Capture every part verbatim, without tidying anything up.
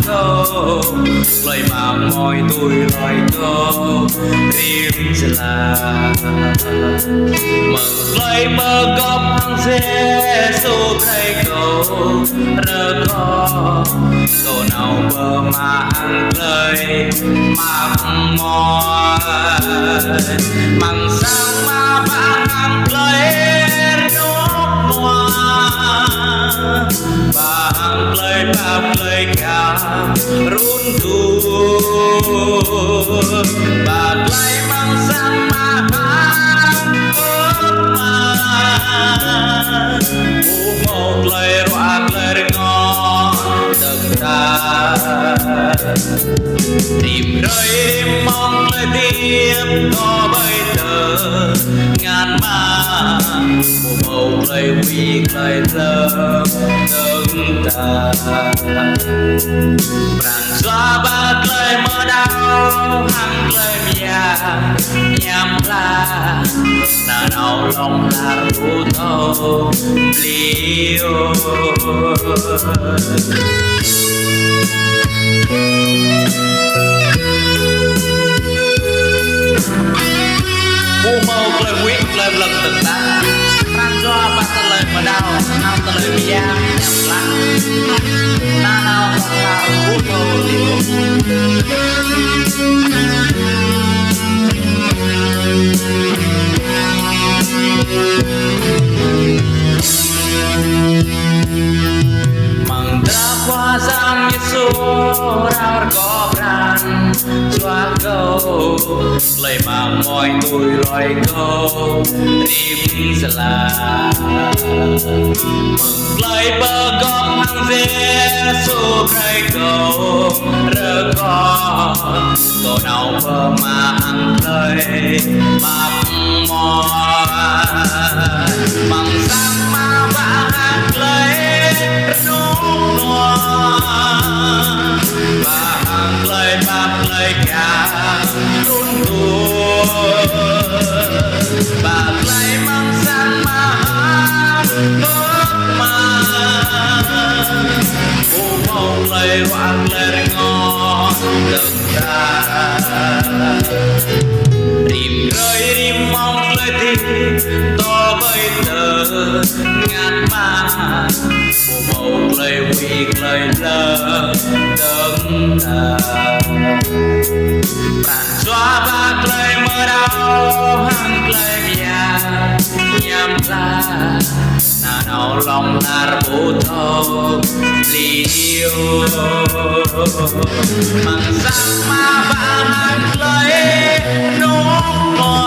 kâo, tơlơi mă mơnuih tui hloi kâo rĭm jơlan. Mơ̆ng tơlơi pơgop hăng Yêsu brơi kâo rơgoh, kâo nao pơmă hăng tơlơi mă mơnuih. Amăng sang mă pơang hăng tơlơi rơnŭk rơnua, pơang tơlơi pap tơlơi khăp run tui, pap tơlơi amăng sang mă pơang ƀơ̆ng mă. Ƀu hmâo tơlơi ruă tơlơi rơngot dơ̆ng tah. Rĭm hrơi rĭm mông tơlơi hơdip kâo ƀơi tơngan mă, ƀu hmâo tơlơi huĭ tơlơi lơ̆m dơ̆ng tah. Pran jua ba tơlơi mơnao hăng tơlơi mơyang hiam klă, nanao hlŏng lar ƀu thâo bliu. Ƀu hmâo tơlơi huĭ tơlơi lơ̆m dơ̆ng tah. Pran jua ba tơlơi mơnao hăng tơlơi mơyang hiam klă, nanao hlŏng lar ƀu thâo bliu. Amăng drah Khua Yang Yêsu rao rơgoh pran jua kâo, tơlơi mă mơnuih tui hloi kâo rĭm jơlan. Mơ̆ng tơlơi pơgop hăng Yêsu brơi kâo rơgoh, kâo nao pơmă hăng tơlơi pap mơnuih. Amăng sang mă pơang hăng tơlơi rơnŭk rơnua, pơang tơlơi pap tơlơi khăp run tui, pap tơlơi amăng sang mă pơang ƀơ̆ng mă. Ƀu hmâo tơlơi ruă tơlơi rơngot dơ̆ng tah. Rĭm hrơi rĭm mông tơlơi hơdip kâo ƀơi tơngan mă, ƀu hmâo tơlơi huĭ tơlơi lơ̆m dơ̆ng tah. Pran jua ba tơlơi mơnao hăng tơlơi mơyang hiam klă, nanao hlŏng lar ƀu thâo bliu. Amăng sang mă pơang hăng tơlơi rơnŭk rơnua,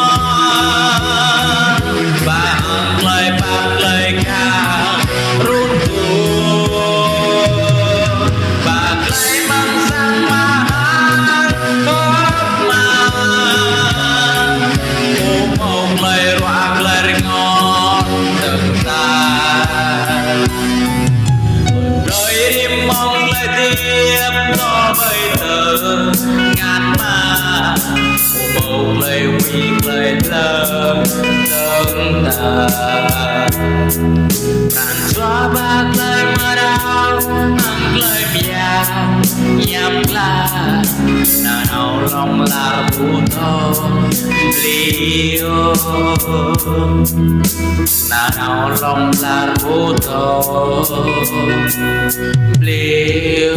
pơang tơlơi pap tơlơi khăp run tui, pap tơlơi amăng sang mă pơang ƀơ̆ng mă. Ƀu hmâo tơlơi ruă tơlơi rơngot dơ̆ng tah. Hrơi rĭm mông tơlơi hơdip kâo ƀơi tơngan mă, ƀu hmâo tơlơi huĭ tơlơi lơ̆m dơ̆ng tah. Pran jua ba tơlơi mơnao hăng tơlơi mơyang hiam klă, nanao hlŏng lar ƀu thâo bliu. Nanao hlŏng lar ƀu thâo bliu.